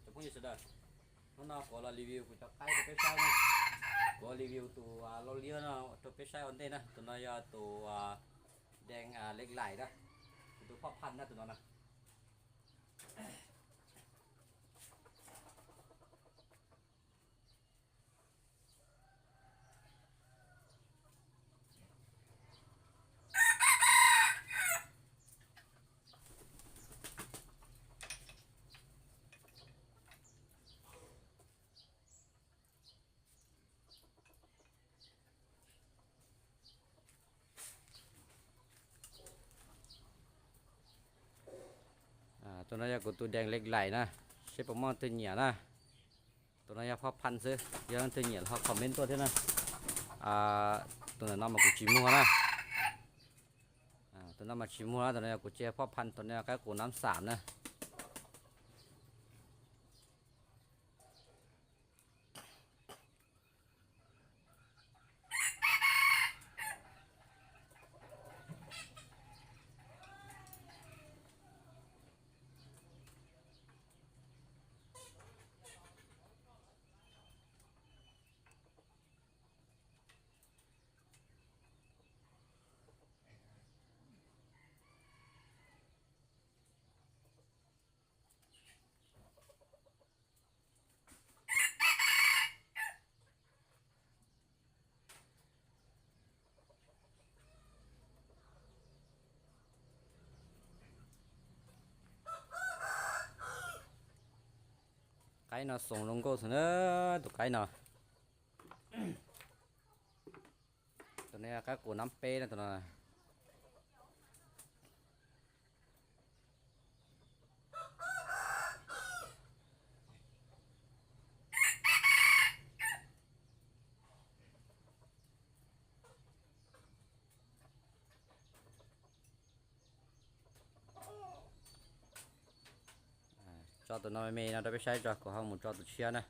Cov phooj ywg sawv daws, hnub no kuv los review kuv cov qaib rau peb saib na. Kuv review tus laus liab no rau peb saib ua ntej na. Tus no yog tus dees lej laim na, kuv tus phoj phan na tus no na. Tus no yog kuv tus dees lej laim na, seb puas muaj leej twg nyiam na. Tus no yog phoj phan xwb, yog leej twg nyiam los ho comment tuaj thiab na. Tus ntawm no mas kuv tsis muag na. Tus no mas tsis muag na, tus no yog kuv tsev phoj phan, tus no yog qaib qus nab xam na. Qaib no xoom zoo nkauj xwb na, tus qaib no. Tus no yog qaib qus nab peb na tus no. Tso tus no me me no rau peb saib tso, kuv ho mus tso tus tshiab na.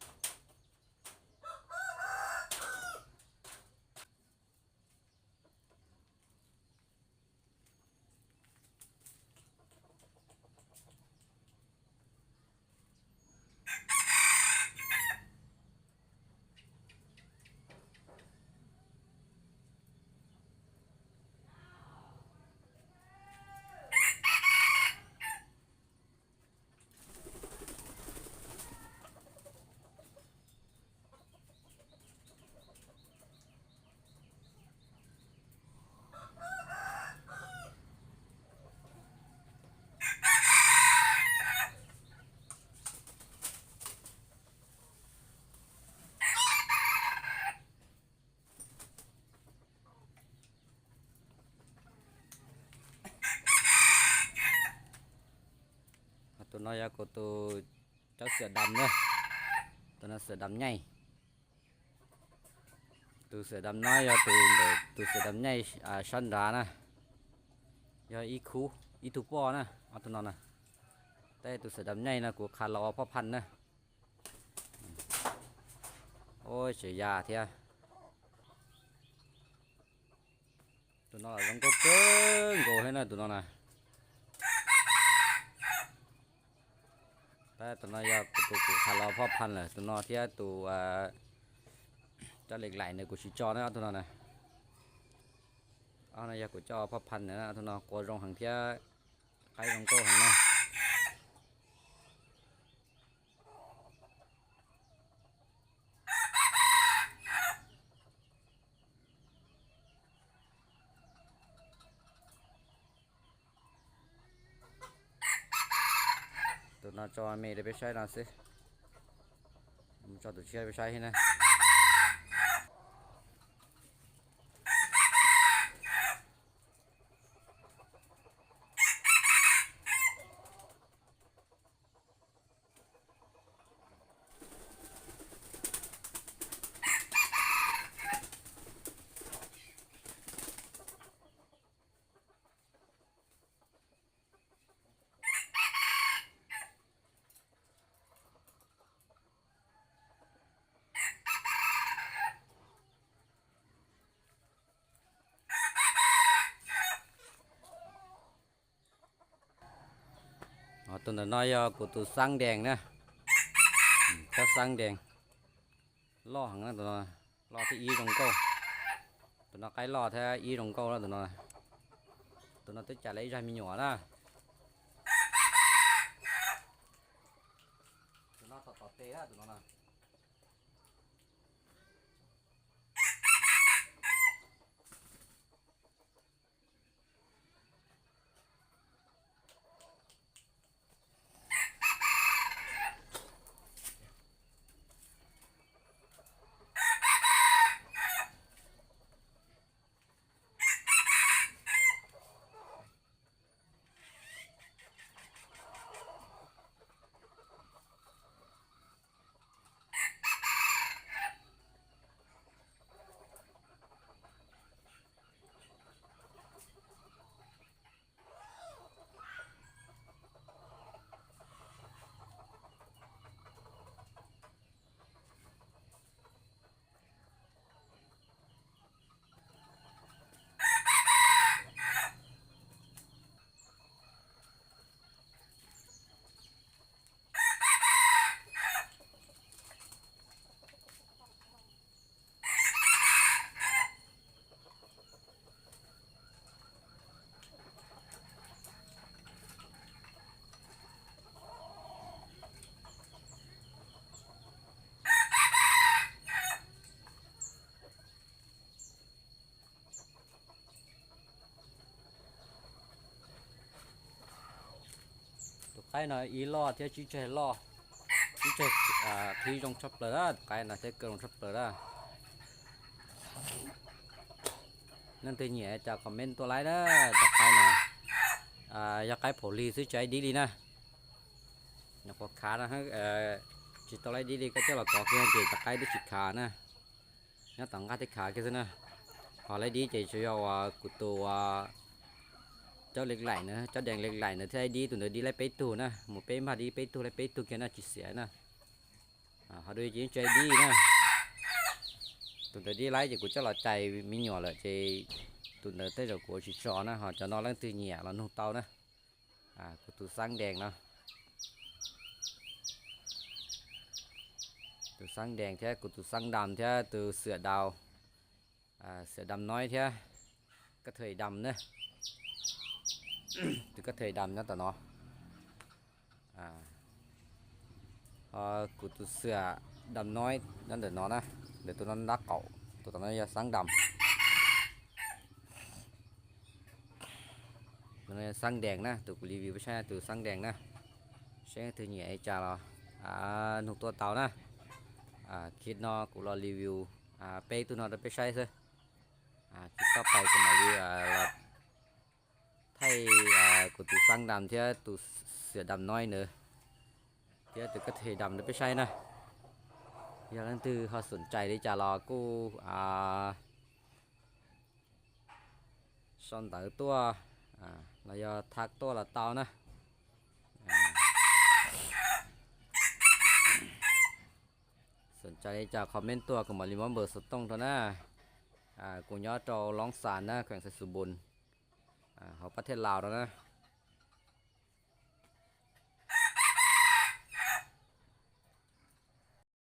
Tus no yog kuv tus cov xiam dam na, tus no xiam dam nyaij. Tus xiam dam no yog tus ntawm tus xiam dam nyaij sab nrad na, yog ib khub ib tug poj na, ob tug no na. Tab sis tus xiam dam nyaij no kuv qha los ua phoj phan na. Ua tseem yam thiab. Tus no los zoo nkauj kawg nkaus thiab na tus no na. Tab sis tus no yog tus kuv qha los phoj phan lawm, tus no thiab tus cov lej laim ntawd kuv tsis tso na, ob tug no na. Ob no yog kuv coj phoj phan ntawd na, ob tug no qua zoo heev thiab qaib zoo nkauj heev na. Tus no tso me rau peb saib no xwb, tso tus tshiab peb saib thiab na. Tus ntawm no yog kuv tus xab dees na. Xab dees loj heev na tus no, loj thiab ib zoo nkauj. Tus no qaib loj thiab ib zoo nkauj na tus no. Tus no twb cais lawv ib zag me nyuam na. Tus no tom tom tes na tus no na. Tus qaib no ib loj thiab tsib tseg loj, tsib tseg qhib zoo tshaj plaws a, tus qaib no thiab kaw zoo tshaj plaws a. Leej twg nyiam cas comment tuaj laib na, cov qaib no yog qaib phaum lig xwb tsis laib dib li na. Nyuam qhuav khav no, tsis tau laib dib li, koj coj los kov kiag ces cov qaib twb tsis khav na. Nyob tom nqaj thiaj khav kiag xwb na. Ho laib dib ces tsuas yog uas kuv tus cov lej laim na, cov dees lej laim na thiaj laib dib, tus ntawd dib laib peb tug na, mus peb npag dib peb tug laib peb tug kiag na tsis xiam na. Ho dua ces yeej tsis laib dib na. Tus ntawd dib laib ces kuv coj los cais me nyuam lawm ces tus ntawd tej zaum kuv ua tsis tso na, ho cov no leej twg nyiam los nug tau na. Kuv tus xab dees no, tus xab dees thiab kuv tus xab dam thiab tus xiam dau, xiam dam noib thiab kab thawj dam na, tus kab thawj dam nyob tom no. Ho kuv tus xiam dam noib nyob ntawm no na, ntawm tus no ntab qaum, tus tom no yog xab dam. Xab dees na, tus kuv review peb saib tus xab dees na, seb leej twg nyiam li cas los nug tuaj tau na. Khib no kuv los review peb tug no rau peb saib xwb. Khib toj pais kuv mam li los thaij kuv tus xab dam thiab tus xiam dam noib ntawd thiab tus kab thawj dam rau peb saib na. Yog leej twg ho xom cais li cas los kuj sau ntawv tuaj los yog tham tuaj los tau na. Xom cais li cas comment tuaj kuv mam li muab npawb xov tooj rau na. Kuv nyob rau Loob Xas na, kheem Xais Xus Npus, hauv pab thiaj Laus rau na.